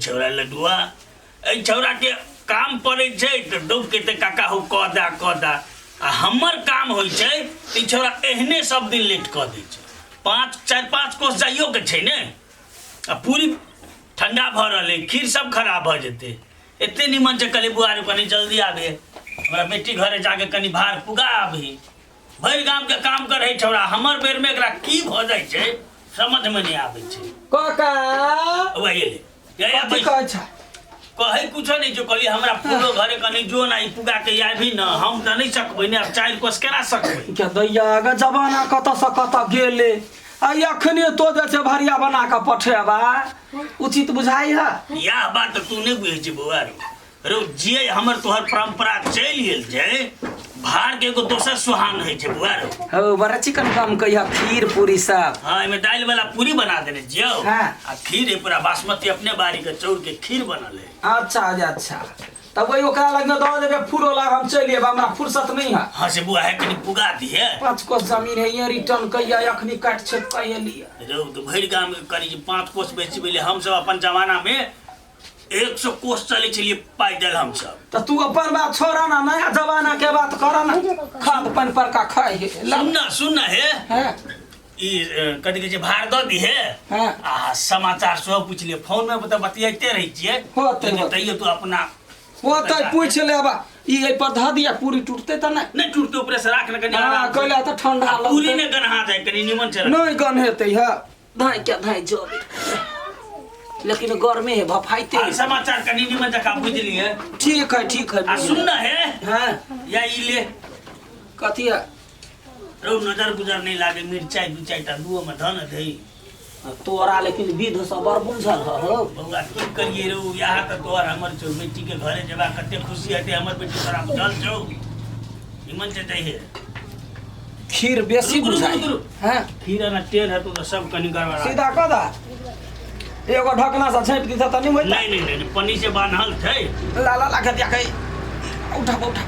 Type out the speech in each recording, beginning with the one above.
छौड़ा लडुआ एहि छौड़ाके काम पड़ै छै तऽ दौड़ के तऽ काका हो कऽ दा कऽ दा आ हमर काम होइ छै तऽ ई छौड़ा एहने सब दिन लेट कऽ दै छै पाँच चारि पाँच कोस जाइयोके छै ने आ पूरी ठंडा भऽ रहलै खीर सब खराब भऽ जेतै एते निमन छै कहलियै बुआ रे कनि जल्दी आबे हमरा बेटी घरे जाके कनि भार पुगा आबही भरि गामके काम करै छौड़ा हमर बेरमे एकरा की भऽ जाइ छै समझमे नहि आबै छै काका वही एलै ये कथी कहै छै कहै कुछो नहि जो कहली हमरा फूलो घरे कनि जो ना ई पुगा के आबी न हम तऽ नहि सकबै ने आब चारि कोस केना सकबै क्या दैया गे जमाना कतऽ से कतऽ गेलै आ अखने तो जे छै भरिया बना कऽ पठेबा उचित बुझाइ है इएह बात तऽ तू नहि बुझै छी बौआ रो रौ जे हमर तोहर परंपरा चलि गेल छै भार के एगो दोसर सुहान होइ छै बौआ रौ हौ बड़ा चिकन काम कहिया खीर पूरी सब हाँ एहिमे दालि वाला पूरी बना देने छियौ हाँ। आ खीर है पूरा बासमती अपने बाड़ी के चाउर के खीर बनल है अच्छा जी अच्छा तब वही ओकरा लग में दऽ देबै फूलो लग हम चलि अयब हमरा फुर्सत नहीं है हाँ से बुआ है कनि पुगा दिहे पाँच कोस जमीन है ये रिटर्न कहिया अखनी काटि छेक कहिया लिअ रौ तऽ भरि गाम के कनि जे पाँच कोस बेचि भेलै हमसब अपन जमाना में 100 कोस चलै छलियै पैदल हमसब तऽ तू अपन बात छोड़ा ना नया जमाना के बात कर ना खाद पानि पर का खाइ है ला। सुन ना सुन ना हे हाँ ई कथी कहै छै भार दऽ दिहे हाँ आ समाचार सेहो पुछलियै फोन में तऽ बतियाइते रहै छियै होतै, लेकिन होतै। तैयो तू अपना होतै पूछि लेबा ई एहि पर धऽ दिया पूरी टूटतै तऽ नहि नहि टूटते ऊपरे से राख ने कनि हाँ आराम से। कैला तऽ ठंडा पूरी लगतै ने गन्हा जाय कनि निमन से रख। नहि गन्हेतै है धाय क्या धाय जबे लेकिन गर्मे है भफाइते हाल समाचार कनि निमन जकाँ बुझलियै ठीक है ठीक है आ सुन न हे हाँ या ई ले कथी है रौ नजर गुजर नहि लागे मिरचाइ दू चारि टा दुओ में धऽ ने दही तोरा लेकिन विध सब बड़ बुझल ह हो बौआ की करियै रौ इएह तऽ तोहर हमर छौ बेटीके घरे जेबा कते खुशी हेतै हमर बेटी तोरा बुझल छौ निमन से दैहे खीर बेसी रुक, रुक, बुझाइ रुक, रुक। हैं खीर ना तेल हेतौ तऽ सब कनि गड़बड़ा सीधा कऽ दा एगो ढकना से झाँपि दिता तऽ नहि होइता नहीं नहीं नहीं पन्नी से बान्हल छै ला ला ला गदिया के उठा उठा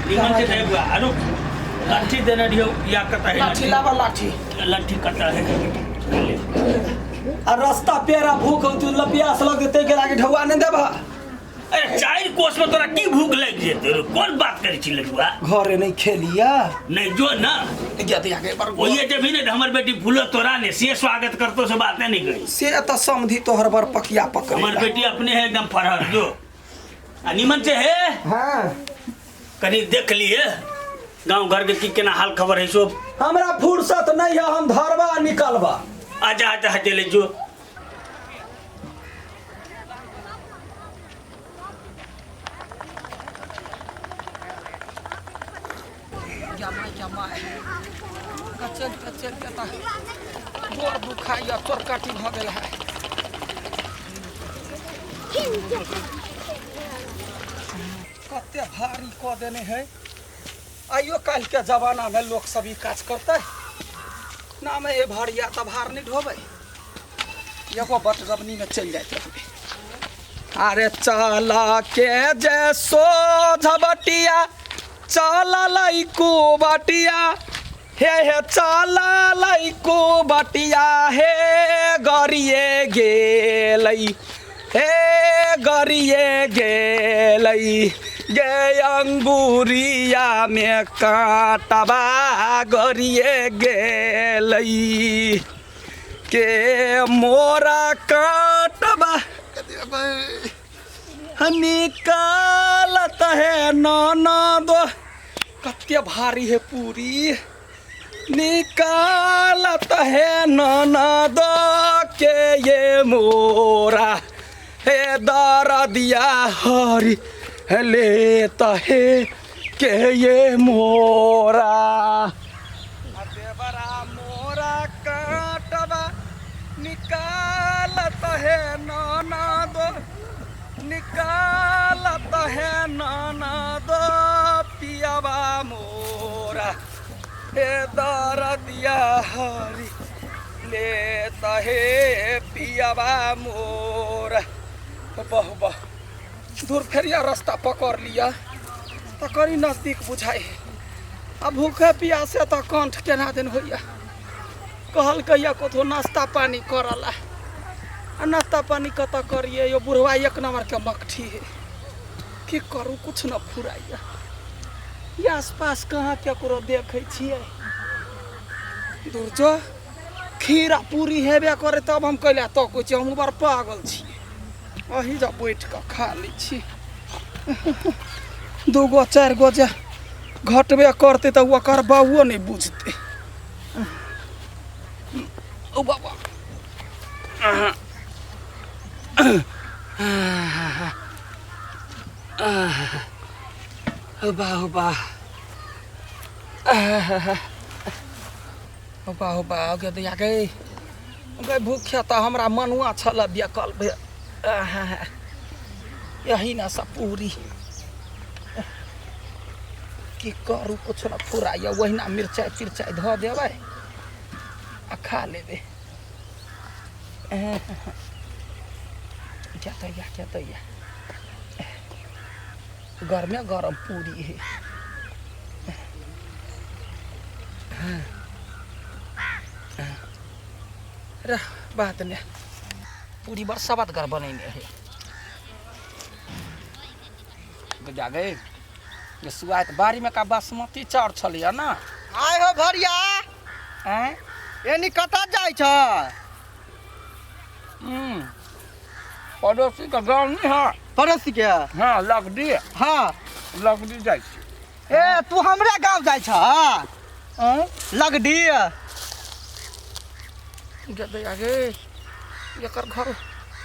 निमन से दे बुआ आरो लाठी देने रहियो या कतऽ है लाठी लाबा लाठी लाठी कतऽ है ले। आ रास्ता पेरा भूख तू प्यास लग जेतै के लागे ढौआ नहि देबह अरे चारि कोस में तोरा की भूख लागि जेतै रे? कोन बात करै छी लडुआ घरे नहीं खेलिया नहीं जो ना गया दिया के पर ओहिए जेबही ने तऽ हमर बेटी फूलो तोरा ने से स्वागत करतो से बाते नहीं करी से त समधी तोहर बर पकिया पकड़े हमर बेटी अपने है एकदम फरहर जो आ निमन से है हाँ कनी देख लिए गांव घर के की केना हाल खबर है सो हमरा फुर्सत नहीं है हम धरबा आ निकलबा आजा आजा हटे ले जो चल के चल के त गोर दुखाइया चोरकाटी भऽ गेल है कते भारी कऽ देने है आइयो काल्हि के जमाना में लोग सब ई काज करतै नाम हे भरिया तऽ भार नहि ढोबै एगो बटगबनी में चलि जाइत रहबै अरे चल के जे सोझ बटिया चल लैकू बटिया हे हे चल लैकू बटिया हे गरिए गेलै हे गरिए गेलै गे अंगुरिया में काँटबा गरिए गेलै के मोरा काटबा निकालत है ननद कते भारी है पूरी निकालत है ननद के ये मोरा हे दरदिया हरी लेत है के ये मोरा देवरा मोरा काटबा निकालत है ननद निकालत है ननद पियबा मोरा हे दरदिया हरी लेत हे पियबा मोरा बह बह दूर फेरिया रास्ता पकड़ लिया तऽ कनि नजदीक बुझाइ है आ भूखे प्यासे तऽ कंठ केना दिन होइया कहलकैया कतहु नाश्ता पानी करऽ ला आ नाश्ता पानी कतऽ करियै यो बुढ़वा एक नम्बरके मकठी है की करू कुछ न फुराइया ई आसपास कहाँ केकरो देखै छियै दूर जो खीरा पूरी हेबे करे तब हम कैला तकै छी हम बड़ पागल छियै अही जा बैठ कऽ खा लै छी दू गो चारि गो जे घटबे करतै तऽ ओकर बाबुओ नहि बुझतै ओ बाबा ओ बा ओ बा ओ बा ओ बा गे दैया गे गे भूखे तऽ हमरा मनुआ छल बेकल भेल यही ना सब पूरी की करू कुछ न फुराइए ओहिना मिरचाइ तिरचाइ धऽ देबै आ खा लेबै क्या दैया क्या दैया गरमे गरम पूरी है रह बात ने पूरी बड़ सवादगर बनेने है जा गए जे सुआत बाड़ी में का बासमती चाउर छलैया ना आय हो भरिया आँय एनी कतऽ जाइ छ हम्म पड़ोसी के गाँव नहीं है पड़ोसी के हाँ लगडी हाँ लगडी जाइ छी ए तू हमरा गाँव जाइ छ आँय लगडी गे गे एकर घर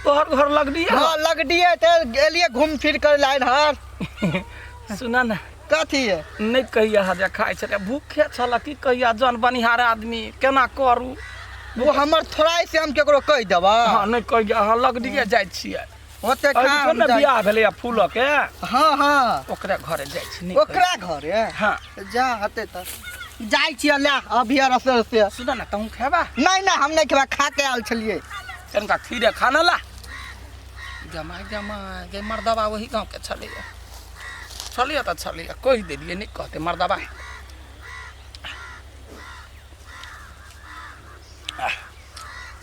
तोहर घर लगडी है हाँ लगडी तऽ गेलियै घूम फिर कर लाइन हर सुना ना कथी नहि कहिया जे खाइ छलै भूखे छल की कहिया जन बनिहार आदमी केना करू वो हमर थोड़ा से हम केकरो कहि देबऽ हाँ नहि कहिया अहाँ लगडीए जाइ छियै ओते खा एहि हम ने जाइ- बियाह भेलैया फूलके हाँ हाँ ओकरे घरे जाइ छी नहि कहिया। ओकरा घरे हाँ जा हते तऽ जाइ छियै ले अभी रसे रसे सुन ने तहूँ खेबा नहि नहि हम नहि खेबा खा के आयल छलियै तनिका खीरे खाना ला जमा जमा गे मर्दबा वही गाँवके छलैया छलैया तऽ छलैया कहि देलियै नहि कहतै मर्दबा आह,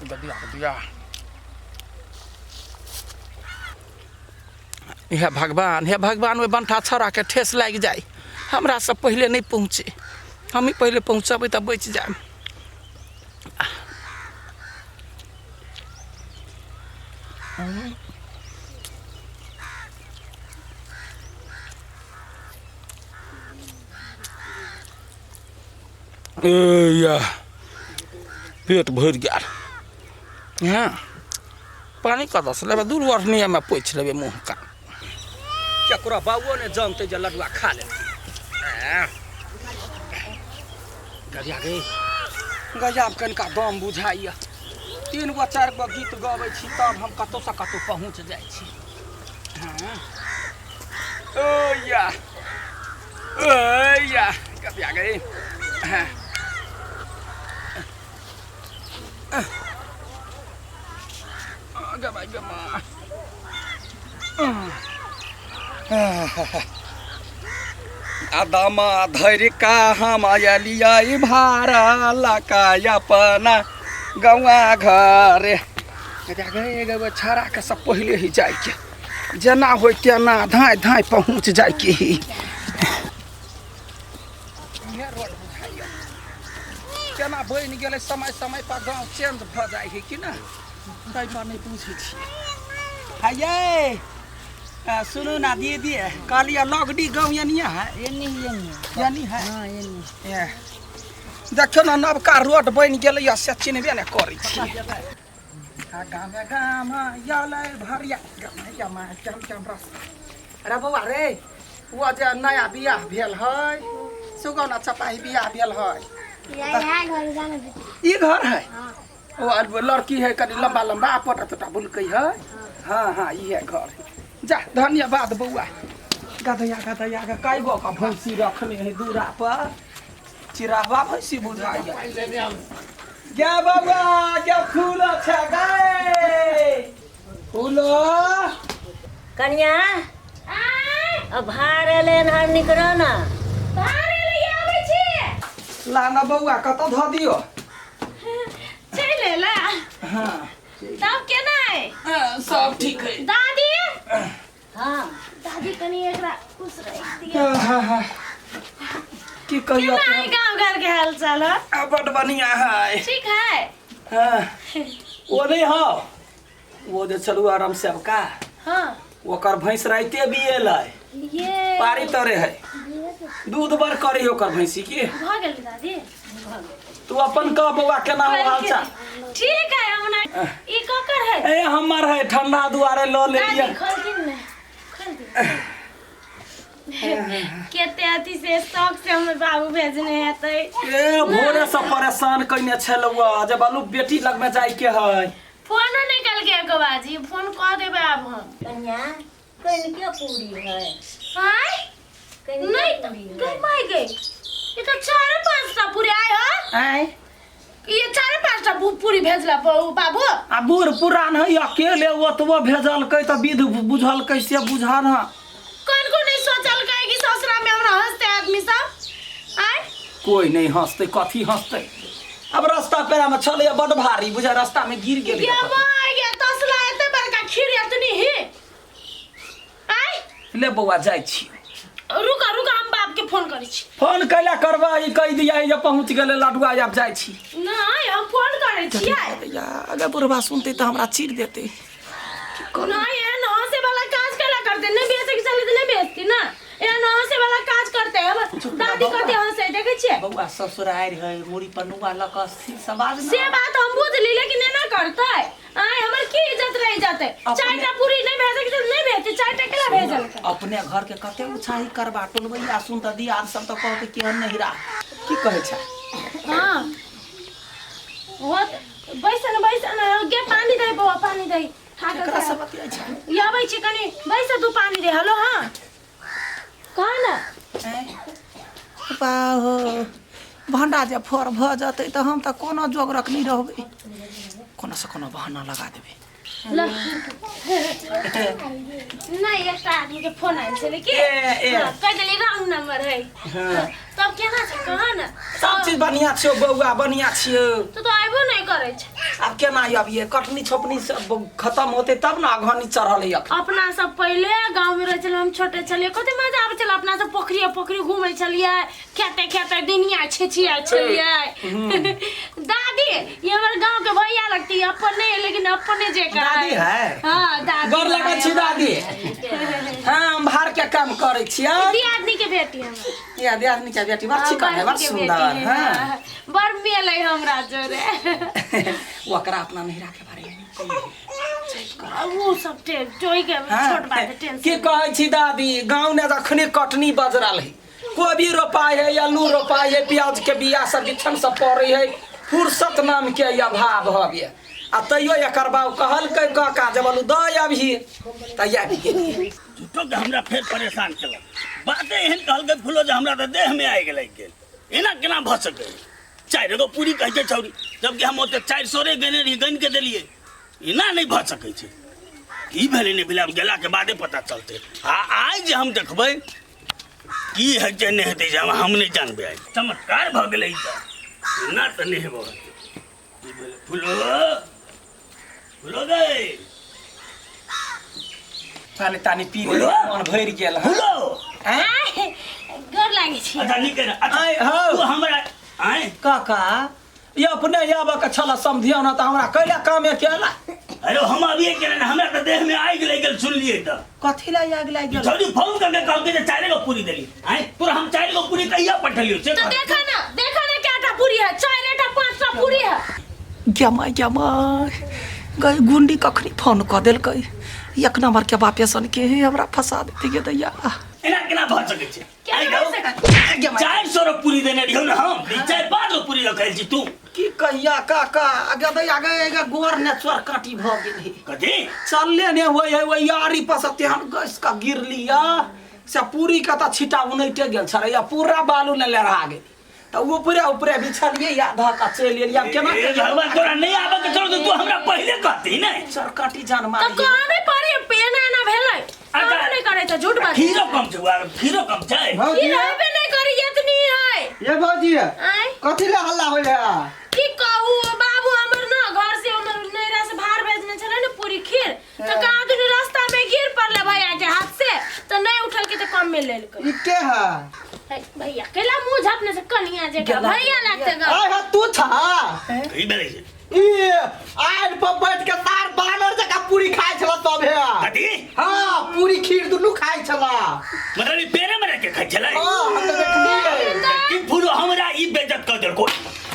गदिया गदिया हे भगवान हे भगवान ओहि बंठा छौड़ाके ठेस लागि जाय हमरा से पहिले नहि पहुँचे हमही पहिले पहुँचबै तऽ बचि जायब ए पेट भरि गेल हँ पानि कतऽसँ लेबै दूर ओढ़नीमे पोछि लेबै मुँह कान केकरो बाबुओ नहि जानतै जे लडुआ खा लेलकै गैया गे गैयामे कनिका दम बुझाइए तीन गो चारि गो गीत गबै छी तब हम कतहुसँ कतहु पहुँच जाइ छी हँ ओ या ओ या गैया गे हँ गे भाइ गे माँ अदमा धरि का हम अयलियै भाड़ा लका अपना गौआ घर गे गे छड़ाके सब पहिले ही जाइके जेना होइ तेना धाँइ धाँइ पहुँच जाइके ही इएह रोड बुझाइए केना बनि गेलै समय समय पर गाँव चेंज भऽ जाइ है कि ने ताहि पर नहि बुझै छियै हयै सुनू ना दीदी कहलियै लगडी गाँव एनिये है एनी एनी यानी है हाँ एनी ए, देखियौ ने नवका रोड बनि गेलैए से चिन्हबे नहि करै छियै आ गामे गाम यलै भरिया गामे गाम केम केम रस अरे बौआ रे ओ जे नया बियाह भेल है सुगौना चपाही बियाह भेल है यहाँ घर जाना ई घर है हाँ ओ लड़की है कनि लम्बा लम्बा पटा तोटा बुलकै है हाँ हाँ ई है घर जा धन्यवाद बौआ गधैया गधैया के कई गो के भैंसी रखने है दूरा पर चिरावा भैंसी बुझाइया गे बौआ गे फूल छै गे फूलो कनिया अब भार एलै हन हर निकलो ना ला ना बौआ कतऽ धऽ दियौ चलि एला हाँ तब केना है हाँ, सब ठीक है दादी हाँ दादी कनी एकरा खुश रख दिया हाँ, हाँ, हाँ। की कहियो केना है गांव घर के हाल चाल है आ, बड बढ़िया है ठीक है हाँ, वो नहीं हो वो जे चलू आराम से अब का हाँ ओकर भैंस राइते भी एलै ये पारी तरे है दूध बर करे ओकर भैंसी के भऽ गेल दादी तू अपन कह बौआ केना हो हाल चाल ठीक है हमरा ई ककर है ए हमर है ठंडा दुआरे ल लेलियै दादी खोल दिन ने खोल दिन केते अथी से शौक से हमर बाबू भेजने हेतै ए भोरे से परेशान कइने छलौआ जब आलू बेटी लगमे जाय के है फोनो नहीं कल के एको बाजी फोन कऽ देबै आब हम कन्या कनिके पूरी है आय कनिके नहीं पूरी है गई माय गई ये तो चार पांच टा पूरी आय हो आय ये चार पांच टा पूरी भेजला बाबू आ बूढ़ पुरान है अकेले ओतबो भेजलकै तऽ विध बुझलकै से बुझल हँ कौन को नहीं सोचल के कि ससुरा में हमरा हंसते आदमी सब आय कोई नहीं हंसतै कथी हंसतै अब रास्ता पेरा में छलै बड भारी बुझा रास्ता में गिर गेलै ये माय गे तसला एते बड़का खीर एतनी ही आय ले बौआ जाइ छी रुका रुका हम बाप के फोन करै छी फोन कैला करबा ई कहि दिया जे पहुँच गेलै लडुआ आब जाइ छी नहीं हम फोन करै छियै या अगर बुढ़बा सुनतै तऽ हमरा चीर देतै नहीं एहन हंसे वाला काज कैला करते नहीं बेचे के चले तऽ नहीं बेचती ना एहन हंसे वाला काज करते हम दादी कते हंसे देखै छियै बौआ ससुरारि है मुड़ी पर नुआ लऽ कऽ स्थिर समाज से बात हम बुझली लेकिन एना करतै आय हमर की इज्जत रह जाते अपने- चारिटा पूरी नहीं भेजे के नहीं भेजते चारिटा केला भेजल अपने घर के कते उछाही करबा टोलबैया सुन तऽ दियाद सब तऽ कहतै केहन नहिरा की कहै छै हाँ वो बैस न बैस न गे पानी दे बौआ पानी दे थाकल केकरा छै। से बतियाइ छै ई आबै छी कनी बैस तू पानी दे हेलो हाँ कह ना बाहो भंडा जे फर भऽ जेतै तऽ हम तऽ कोनो जोगरक नहि रहबै कोनो से कोनो बहाना लगा देबै ल नहीं एकटा आदमी के फोन आयल छलै की ए, ए। हाँ, कहि देली रॉन्ग नंबर है हाँ। तब केना छै कह ना सब चीज बढ़िया छियौ बौआ बढ़िया छियौ तू तो आइबो नहीं करै छै आब केना अबियै कटनी छोपनी सब खत्म होतै तब ने अगहनी चढ़ल है अखन अपना सब पहिले गाँव में रहै छलियै हम छोटे छलियै कते मजा आबै छलै अपना सब पोखरिये पोखरी घूमै छलियै खेते खेते दुनिया छिछिया छलियै दादी ये हमर गाँव के भैया लगती है अपने लेकिन अपने जेका दादी है? हाँ दादी गोर लगै छी दादी हाँ हम भार के काम करै छियै दियादनी के बेटी हमर या दियादनी के बेटी बड़ चिकन है बड़ बड़ के सुंदर बेटी है, हाँ हाँ। बड़ मेल है हमरा जोरे ओकरा अपना नहिरा के बारे में कहियै। वो सब टोई के छोट बात है टेंशन की कहै छी दादी गाँव ने जखने कटनी बजरल है कोबी रोपाइ है आलू रोपाइ है प्याज के बिया सब बिछन सब पड़ै है फुर्सत नाम के अभाव हवे आ तैयो एकर बाप कहलकै काका जब आलू दऽ अबही तऽ आबि गेलियै झूठो के हमरा फेर परेशान केलक बाते एहन कहलकै फूलो जे हमरा तऽ देहमे आगि लागि गेल एना केना भऽ सकै चारि गो पूरी कहै छै छौरी जबकि हम ओते चारि सए गने रही गनि के देलियै एना नहि भऽ सकै छै की भेलै नहि भेलै आब गेलाके बादे पता चलतै आ आइ जे हम देखबै की हेतै नहि हेतै जे हम नहि जानबै आइ चमत्कार भऽ गेलै ई तऽ एना तऽ नहि हेबऽ की भेलै फूलो फूलो गै पानी तानी पी बोलो। मन भरि गेल हँ। फूलो आँय? गोर लागै छी अच्छा नीक है अच्छा आँय, हौ। तू हमरा आँय काका ई अपने आबऽ के छल समधियाना तऽ हमरा कैला कामे केला अरे हम अभी के ना हमरा तऽ देह में आगि लागि गेल सुनलियै तऽ कथी ला आगि लागि गेल छौरी फोन करके कहलकै जे चारि गो पूरी देली आँय तोरा हम चारि गो पूरी कहिया पठेलियौ से तो कह। देखा ना देखा ना क्या टा पूरी है चार टा पांच टा पूरी है गमा गमा गई गुंडी कखनी फोन कऽ देलकै एक नंबर के बापे सन के हे हमरा फंसा देती गे दैया एना केना भऽ सकै छै केना आँय भऽ गौ, सकै चारि सौ रो पूरी देने रहियौ ने हम ई चारि पाँच गो पूरी रखल छी तू की कहिया काका गे दैया गे गे गोर ने चोर काटी भऽ गेल हे कथी चलले ने होइ है ओहि यारी पर से तेहन गस के गिरली या से पूरी के तऽ छिटा उनैटे गेल छलै या पूरा बालू ने लहरा गेल तऽ ऊपरे ऊपरे बिछलियै या धऽ कऽ चलि एलियै आब केना ए, भगवान तोरा नहि आबऽ के छौ तऽ तू हमरा पहिले कहती ने चरकटी जान तो मारि गेल। कहने पड़ी एना एना भेलै अच्छा। कहबो नहि करै छै झूठ बात खीरो कम छै बुआ, खीरो कम छै ई भौजी रहबे नहि करी एतनी है ये भौजी आँय कथी ले हल्ला होय है की कहू बाबू हमर ना घर से हमर नैहरा से भार भेजने छलै ने पूरी तो कहाँ दुनू रास्ता में गिर पड़ले भैया के हाथ से तो नहीं उठल के तो कम में लेलकै ई के है हे, भैया केला मुंह झापने से कनिया जे गेला। भैया लगते गा आय हा तू छा ई भेलै छै ई आड़ पर बैठ के तार बानर जकाँ पूरी खाइ छला तब हे कथी हाँ पूरी खीर दुनू खाइ छला मतलब ई पेड़े में रह के खाइ छलै हाँ हम तऽ देखलियै की फूलो हमरा ई बेइज्जत कर देलको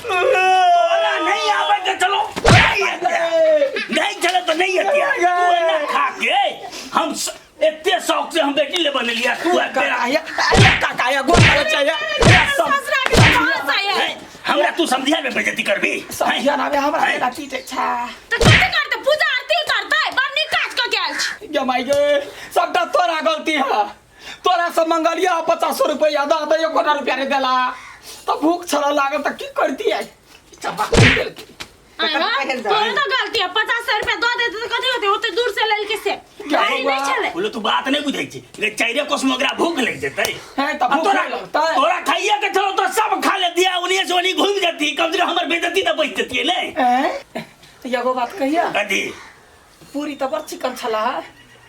तोरा नहीं आवे के चलो नहीं अतिया। नहीं चलो तो नहीं अतिया तू एना खा के हम एते शौक से हम बेटी ले बनेलिया तू है तेरा काका या काका या गोर लगे छै या सब ससुरा के तो हंस आया हैं? हमरा तू समझिया में बेइज्जती करबी समझिया ना बे हमरा हैं? केना पीटे छा तो कथी करते पूजा आरती उतारते बड़ नीक काज कऽ के आयल छी गे माय गे सबटा तोरा गलती है तोरा से मंगलिया 50 रुपया दऽ दे एकोटा रुपया नहीं देला तो भूख छला लागल तऽ की करती चबा देलकी आय वा, पहिल जा। तोरे तो गलती है 50 रुपया दऽ देते तऽ कथी होते ओते दूर से लेल के से क्या गाड़ी हुआ? नहीं छलै बोलो तू बात नहीं बुझै छी रे चाइरे कोस में ओकरा भूख लग जेतै हैं, तऽ आ भूख तोरा नहि लगतै। तोरा खाइए के छलो तो सब खा लेती आ ओनिए से ओनी घूम जती कम से कम हमर बेइज्जती तऽ बचि जतियै ने हैं? एगो बात कहिया कथी पूरी तऽ बड़ चिकन छला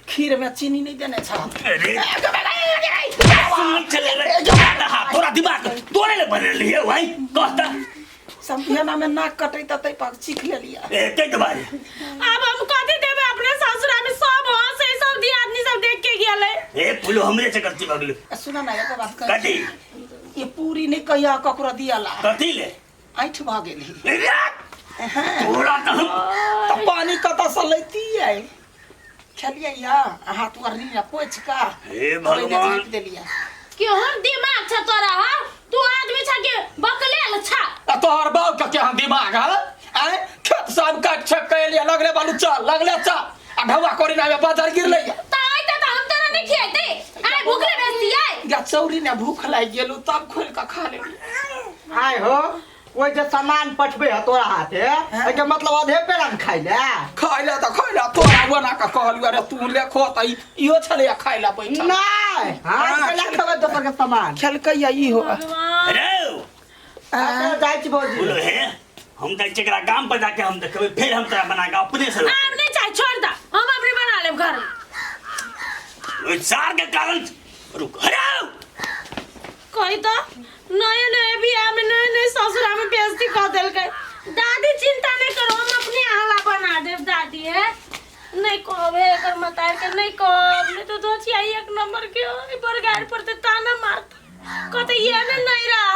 खीर में चीनी नहीं देने छला अरे सुनल छलै रे तोरा दिमाग तोरे ले बनल है भाई कहता समधियाना में नाक कटै त तै पर चीख लेलिया ए कहि दबारे अब हम कथी देबै अपने ससुरा में सब हंसे सब दियादनी सब देख के गेलै ए फुलो हमरे से गलती भऽ गेलै सुना ना एगो बात कह कथी ये पूरी नहीं कहिया ककरो दियाला कथी ले ऐठ भऽ गेली रे तोरा तऽ हम तऽ पानी कतऽ से लैतियै खेलियै या हाथ उर नहीं पोछि कऽ हे ओहिने भगवान झाँपि देलियै केहन दिमाग छ तोरा हा तू आदमी छ के बकलेल छ आ तोहर बाप के केहन दिमाग है आँय खेत सब काटि छेक के एलियै लगले बालू चल लगले चल आ ढौआ कोरी ना बाजार गिरलै त आइते त हम तोरा नहीं खियाते आइ भूखले भेजतियै गा चौरी ने भूख लागि गेलू तब खोलि कऽ खा लेलियै आय हो ओहि जे सामान पठबै है तोरा हाथे एहिके मतलब अधे पेड़ा ने खाइ ले खाइ ले तऽ खाइ ले तोरा बना कऽ कहलियै रे तू ले खो तऽ इहो छलैया खाइ ले बैठल नहि हम केना खेबै दोसर के सामान खेलकै या इहो रे अच्छा, जाइ छी भौजी बोलो हे हम जाइ छियै एकरा गाम पर जाके हम देखबै फेर हम तोरा बना के अपने से आब नहीं चाहे छोड़ दा हम अपने बना लेब घर में ओहि सार के कारण रुक अरे कही तो नए नए बियाह में नए नए ससुरा में बेइज्जती कर देलकै दादी चिंता नहीं करो हम अपने आला बना देब दादी है नहीं कहबे एकर मतार के नहीं कहब नहीं तो दोचिया एक नंबर के ओइ पर गाड़ पर ते ताना मारता कहते ये ने नहीं रहा